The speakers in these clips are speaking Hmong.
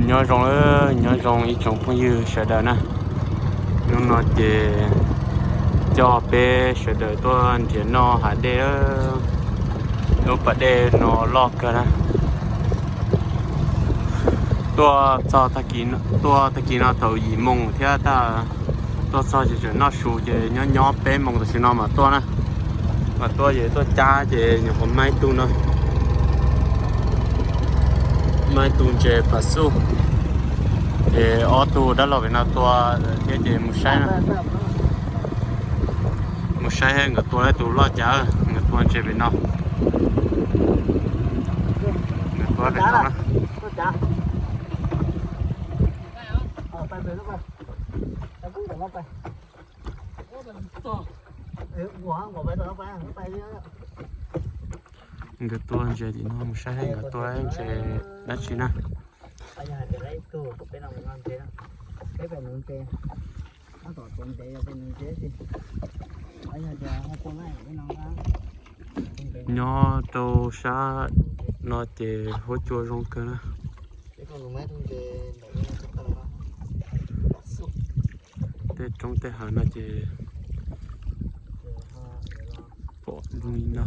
Nyob zoo, nyob zoo ib tsoom phooj ywg sawv daws na. Hnub no ces coj peb sawv daws tuaj nrhiav noj hav dej. Lub pas dej no loj kawg na. Tuaj txog, tuaj tag kis no thaum yim moos thiab, tuaj txog ces tseem noj su ces nyob nyob peb moos tam sim no mam tuaj na. Mas tuaj ces tuaj cab ces nyuam qhuav maib tug no, maib tug ntses pas xuj, ces ob tug dab laug pem no tua thiab ces mus saib na. Mus saib nkawd tua ib tug loj cas, nkawd tua ntses pem no. Nkawd tua pem no na. Nkawd tua ntses tim no, mus saib nkawd tua ntses dab tsi na. Nyob rau sab no ces huab cua zoo kawg na. Tej roob tej hav no ces pom zoo li no.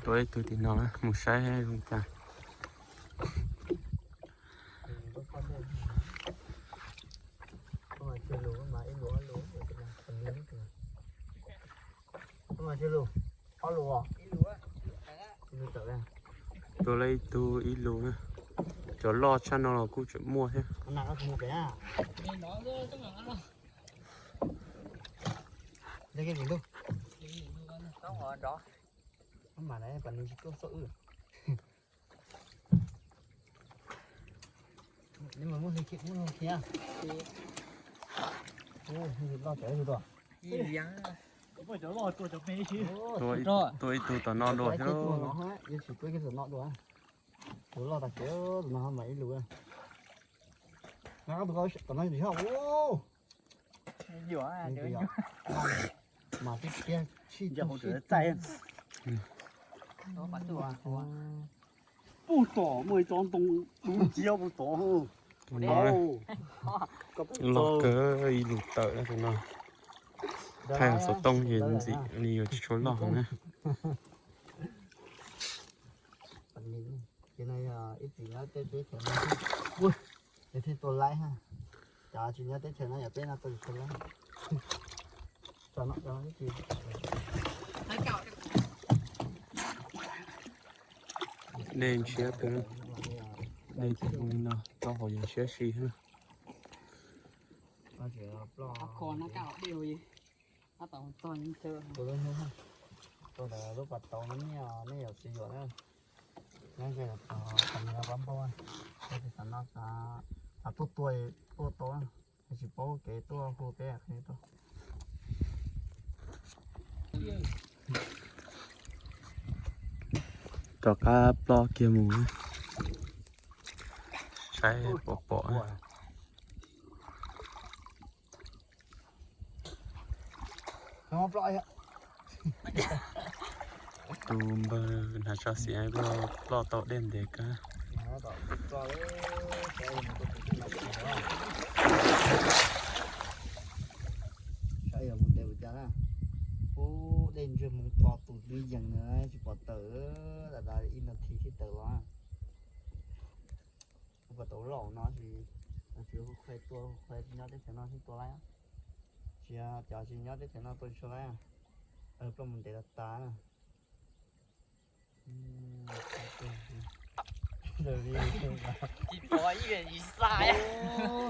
Tua ib tug tim no mus saib zoo cas. Tua lawm ib tug ib lus na. Cov loj tshaj no los kuj tseem muaj thiab. Tua ib tug tom no dua thiab. Tus loj tas kev no mas ib lus. Tom no tim hov. Mas tiag tiag, sij txaij. Puag tom muaj ib tsob ntoo dub nciab puag tom. Loj kawg, ib lus tawm no. Thaij xov tooj ces ntxim li yuav tsis tshua loj na. Ib txwm nyob teb chaws no thiaj tua laib ha. Cov tsis nyob teb chaws no yog peb no tua tsis tshua laib. Dej ntshiab kawg, dej zoo li no, taub hau yeej ntshiab si xwb. Lub pas tau no nej, nej yuav tsis yuam na. Nyob ze qab npauj, xav no xav tuaj tua tuaj tau, tsis paub kev tuaj hu peb qhia tau. Rov qab ploj kiag mus saib pom pom. Tus npawg hnav tso xim ploj tau dej ntev kawg. Saib yog mus ntev ua cas na. Ub, dej ntswg mus to tus dub yees na, tsis pom tawm, ib nas this thiaj tawm los. Ua tau loj no ces tsis hu qhia tuaj, hu qhia nyob teb chaws no thiaj tua laib. Tsis, cov tsis nyob teb chaws no tua tsis tshua laib. Ploj mus ntev tas tas na.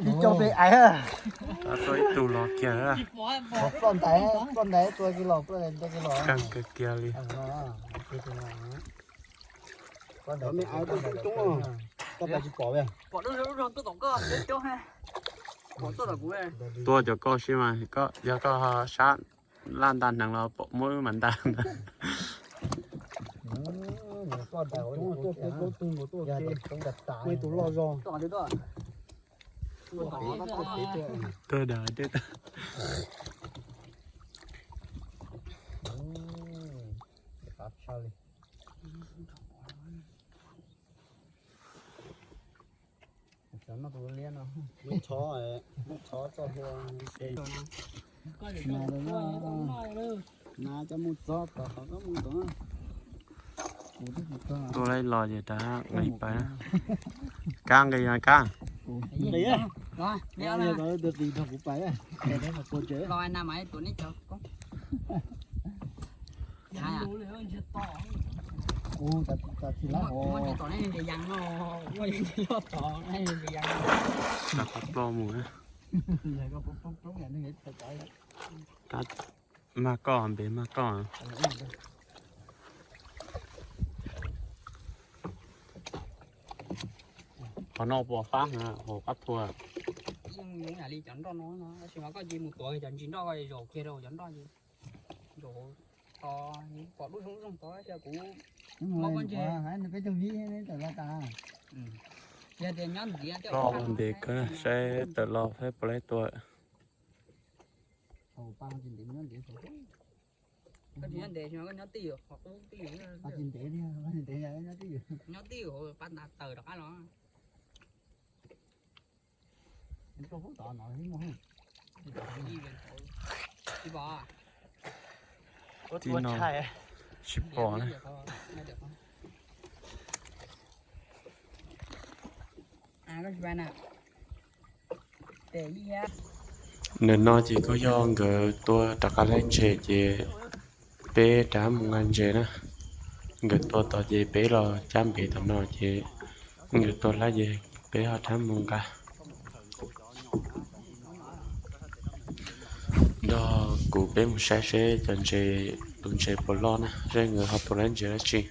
Ib co pe ais. Tua ib tug los kiag. Ploj ntais, ploj ntais tua kiag los, ploj ntais tua kiag los. Keej kiag kiag li. Tua cov koj siab mas, yog koj sab laj nta hneev los pom muab wb mas nta ntag. Tuaj dag dej tag. Cov noj tus liab no. Muab txhob, muab txhob txoj hlua. Nas coj mus txob tom qhov koj mus tom. Tuaj laib los ces rov nqis pais. Kab nqis, kab. Nqis, nqis nrog kuv pais. Ua, tsis lab hov. Rov qab ploj mus. Kab maj koj, npe maj koj. Qhov no puas fab na, hauv qab thua. Yeej li cov nroj no, tab sis mas koj cia mus tuav cov ntsis nroj zaum kiag rau cov nroj, zaum hauv to, pom lub zoo zoo tod cia kuv mob pob ntseg. Peb caug vib neb tawm los tas. Yog tias nyob ntxiv, ploj ntev kawg, saib tawm los saib puas laib tua. Koj tsis nyob ntev, koj nyob twj ywm, koj tsis ntev, koj tsis ntev, nyob twj ywm, nyob twj ywm hauv pab ntav taws rov qab los. Tib no tsis pom na. Ntawm no ces kuj yog nkawd tua rov qab laib ntses ces peb rov mus nqa ntses na. Nkawd tua tod ces peb los cab npes tom no ces nkawd tua laib ces peb ho rov mus nqa. Nrog kuv peb mus saib seb cov ntses, tus ntses puas loj na, seb nkawd ho tua laib ntses dab tsi.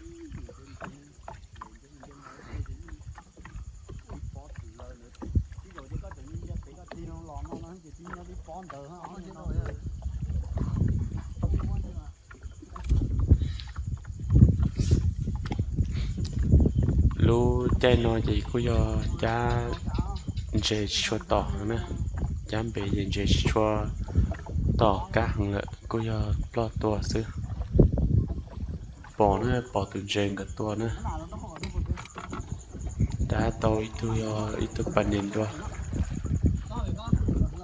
Lub caij no ces kuj yog cab ntses tsis tshua tom heev na, cab npes ces ntses tsis tshua tom kab heev lawm, kuj yog ploj tua xwb. Pom na, pom tus ntses nkawd tua na. Rov tau ib tug, yog ib tug pas nias dua.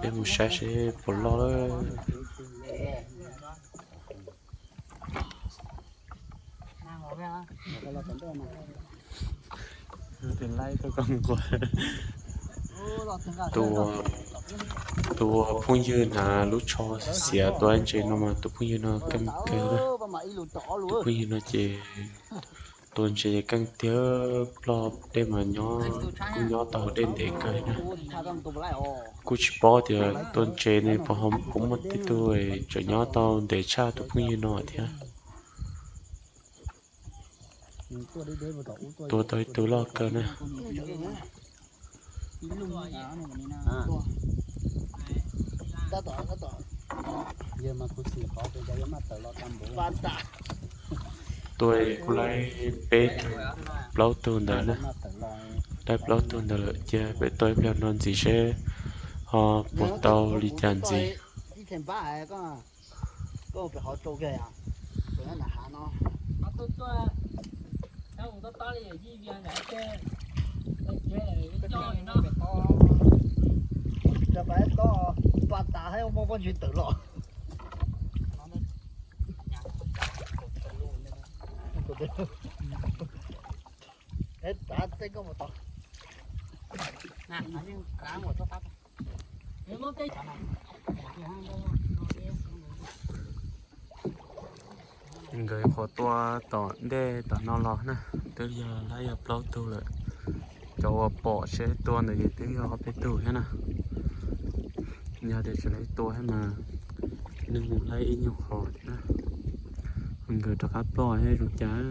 Peb mus saib seb puas loj lawm. Tus, tus phooj ywg hnav lub tsho xiav tua ntses no mas tus phooj ywg no keej kawg. Tus phooj ywg no ces tua ntses keej tiag, ploj dej mas nyob, kuj nyob tau dej ntev kawg na. Kuj tsis paub tias tua ntses ne puas ho puas muaj tej tug tseem nyob tau ntev tshaj tus phooj ywg no thiab. Tua tau ib tug loj kawg na. Tua kuj laib peb plaub tug ntawd na. Laib plaub tug ntawd lawm, cia peb tua ib pliag no ntxiv seb ho puas tau li cas ntxiv. Nkawd qhuav tua tom ntej tom no los na, twb yog laib yog plaub tug lawm. Cov uas pom seb tua ntawd ces twb yog ob peb tug thiab na. Yog tias tsis laib tua thiab mas nws mus laib ib nyuag qho thiab na. Nkawd rov qab ploj thiab zoo cas.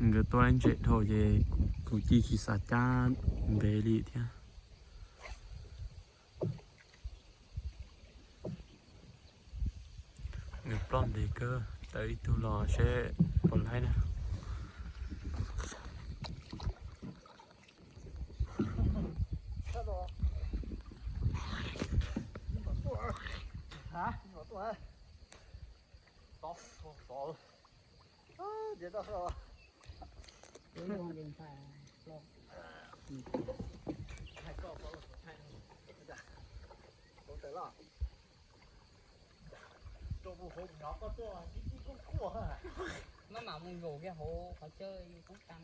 Nkawd tua laib ntses dhau ces kuv cia tsis xav cab ntev li thiab. Nkawd ploj ntev kawg, tawm ib tug los seb puas laib na. Maj mam mus zaum kiag hauv qhov chaw yus toob kas.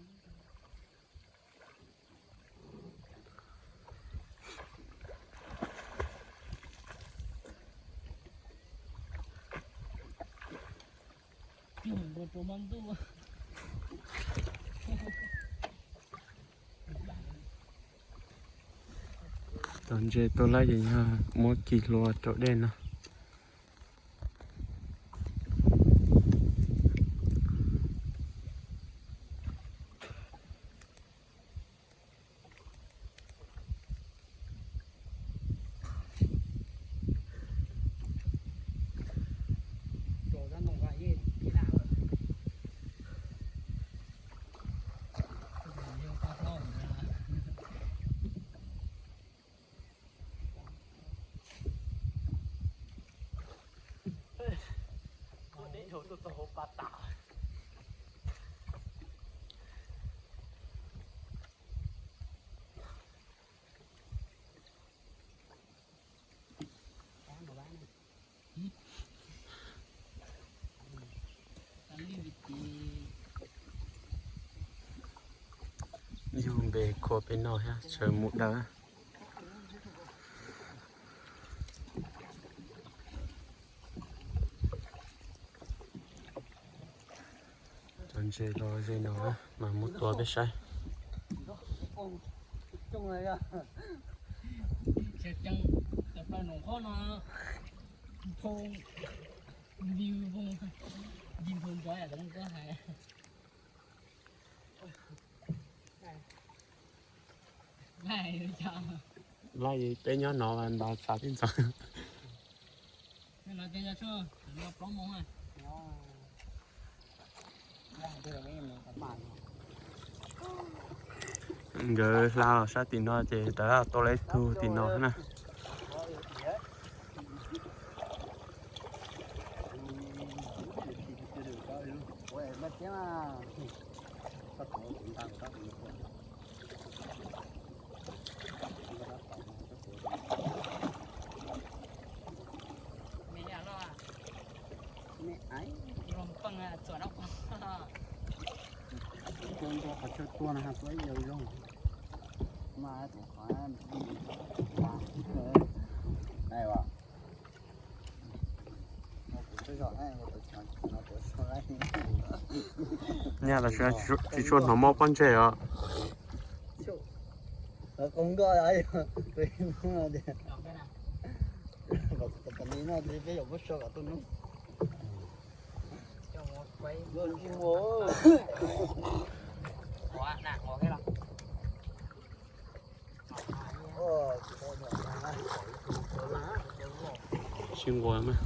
Tos ntses tuaj lawm ces yog muab kis hlua rau dej no. Ua deb dhau tuaj txog hauv pas tas. Yug npe khua peb no thiab sawv mus dawb. Cov ntses los ze no mas muab tua peb saib. Laij peb nyob no ntaus tshav tib ntxov. Nkawd hla los sab tim no ces rov tau lawv tug tim no na. Nyaj los tsis tshua hnov mob pob ntseg os. Tsis nquas mas.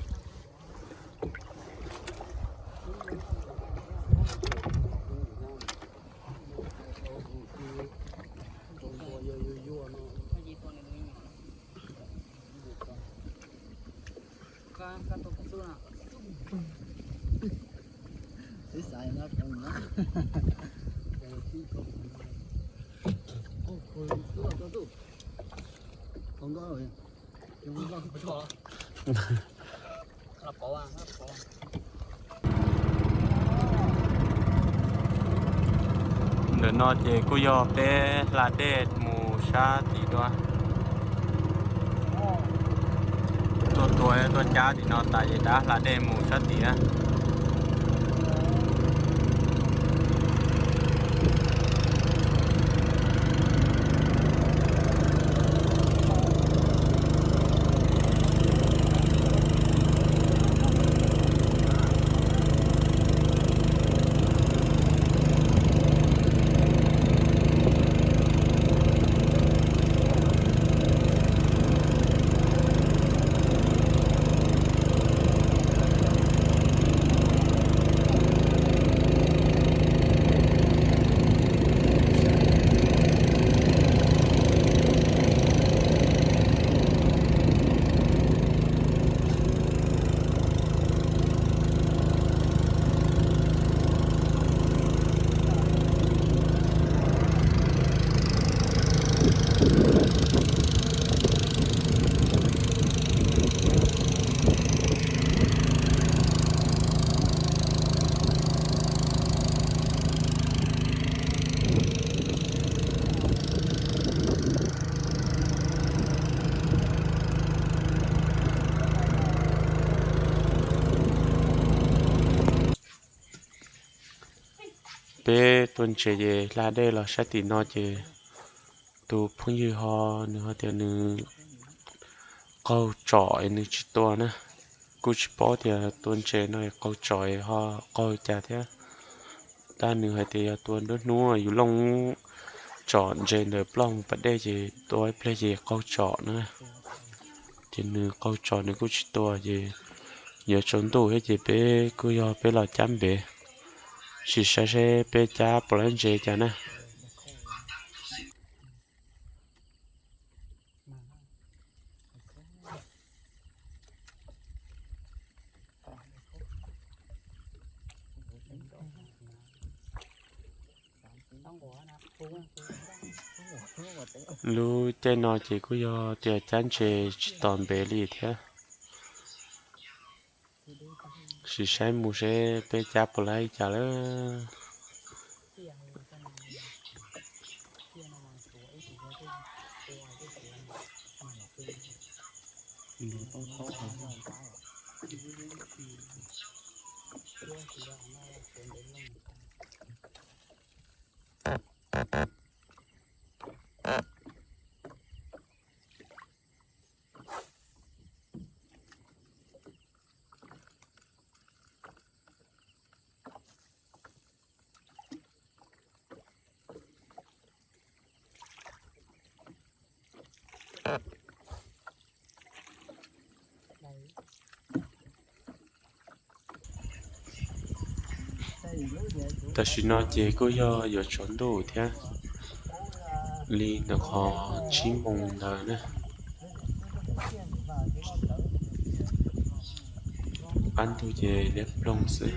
Ntawm no ces kuj yog peb hla dej mus sab tim dua. Tuaj tua tuaj cab tim no tas ces rov hla dej mus sab tim na. Peb tua ntses ces hla dej los sab tim no ces tus phooj ywg ho nws ho tias nws qaug tsom es nws tsis tua na. Kuj tsis paub tias tua ntses no es qaug tsom es ho qaug cas thiab. Tab nws hais tias yog tua nruab hnub yus looj tsom ntses ntawm ploj mus pas dej ces tua ib pliag ces qaug tsom na. Ces nws qaug tsom nws kuj tsis tua ces yuav tsaus ntuj thiab ces peb kuj yog peb los cab npev, sim saib seb peb cab puas laib ntses cas na. Lub caij no ces kuj yog tias cab ntses tsis tos npev li thiab. Sim saib mus seb peb cab puas laib cas lawm. Tam sim no ces kuj yog yuav tsaus ntuj thiab, li ntawm qhov tsib moos ntawd na. Qab ntug ces liab ploog xwb.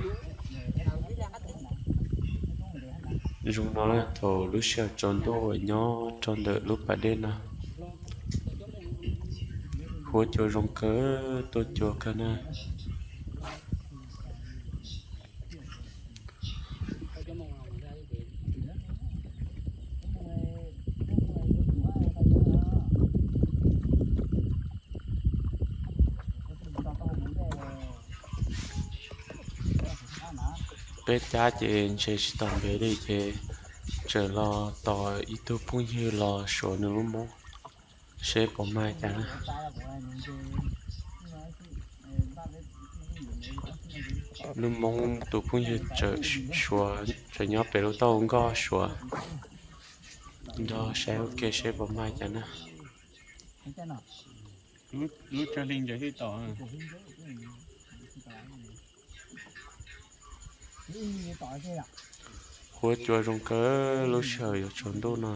Zoo no na, thaum lub sij hawm tsaus ntuj nyob rau ntawm lub pas dej no, huab cua zoo kawg, tuaj cua kawg na. Peb cab ces ntses tsis tau ntev li ces tseem los tos ib tug phooj ywg los suav nws lub moob seb puas mag cas na. Lub moob tus phooj ywg tseem suav, tseem nyob pem lub taub hau nkoj suav, nrog saib ua ke seb puas mag cas na. Lub tsawg hli ntses thiaj tom? Huab cua zoo kawg, lub sij hawm yuav tsaus ntuj no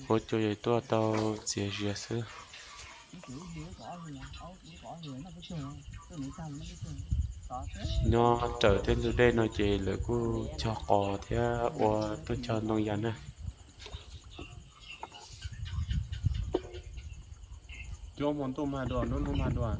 huab cua yuav tuaj tau txias zias xwb. Nyob raws tej ntug dej no ces lawv kuj cog qos thiab ua tuaj cog ntoo yas na. Cuab hmo ntuj mag dua, lub hnub mag dua.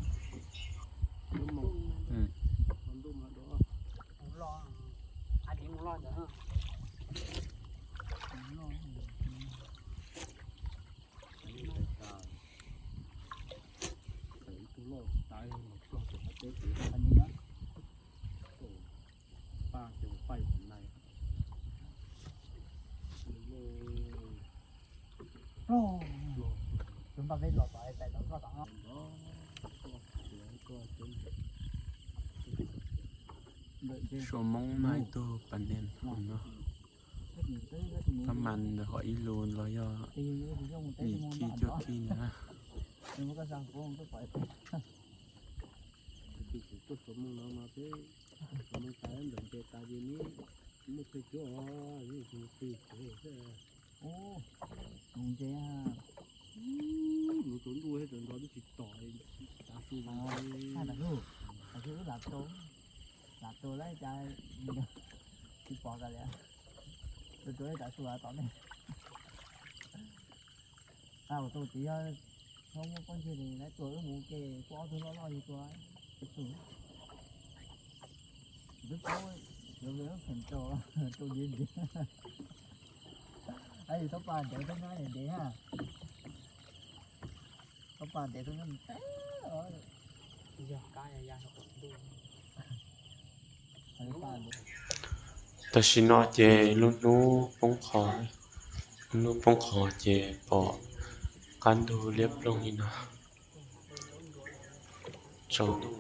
Suav moob mag ib tug pas nes hauv no. Tab mas ntawm qhov ib lus los yog yim kij cuaj kij ntawd na. Tus suav moob no mas peb suav moob tas ntawm ntses tas ces neb muaj pheej cuab os, neb tus pheej cuab xwb. Lub tsaus ntuj thiab tsaus nrho twb tsis tom, tav su, tav su, lam tau lawm cas tsis pom kiag li. Tus rau tav su tom ne. Ua tus txiv yog muaj poj ntxoog lawv tua wb mus ua ke, kuj ob tug loj loj yug tua. Twb paub yuav ve lub pheem rau, rau ntiav ntiav. Yus tau pas ntev tau nyab ntev ha. Tau pas ntev tau nyab ntev. Yog kab ya ya ntuj. Tam sim no ces lub hnub poob qho, lub hnub poob qho ces pom qab ntug liab ploog li no. Tsaus ntuj,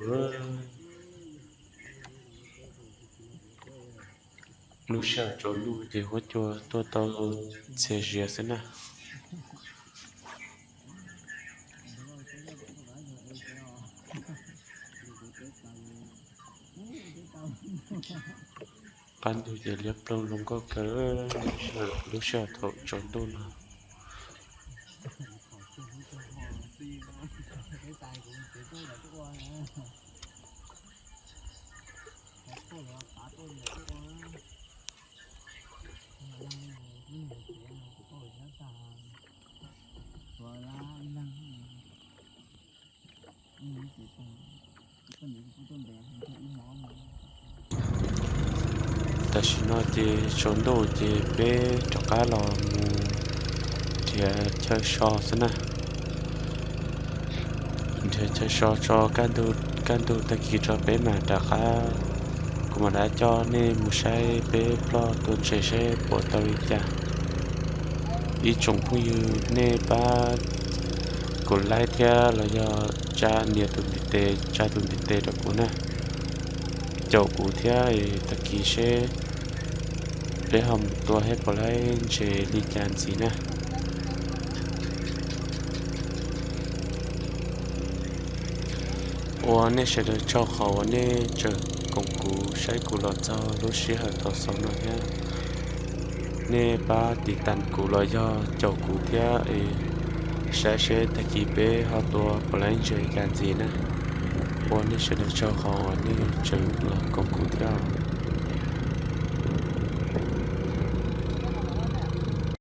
lub sij hawm tsaus ntuj ces huab cua tuaj tau txias zias xwb na. Qab ntug ces liab ploog zoo nkauj kawg, lub sij hawm thaum tsaus ntuj no. Tam sim no ces tsaus ntuj ces peb rov qab los mus nrhiav chaw so xwb na. Nrhiav chaw so tso, kaj ntug tag kis tso peb mam rov qab, kuv mam rov coj nej mus saib peb ploj tua ntses saib puas tau li cas. Ib tsoom phooj ywg nej pab kuv like thiab los yog tsa nias tus ntiv tes, tsa tus ntiv tes rau kuv na, caum kuv thiab tag kis seb peb ho mus tua saib puas laib ntses li cas ntxiv na. Ua nej sawv daws tsaug qhov uas nej tseem koom kuv saib kuv los txog lub sij hawm thaum xaus no thiab. Nej pab tiv tas kuv los yog caum kuv thiab es saib seb tag kis peb ho tua puas laib ntses li cas ntxiv na. Ua nej sawv daws tsaug qhov uas nej tseem los koom kuv thiab.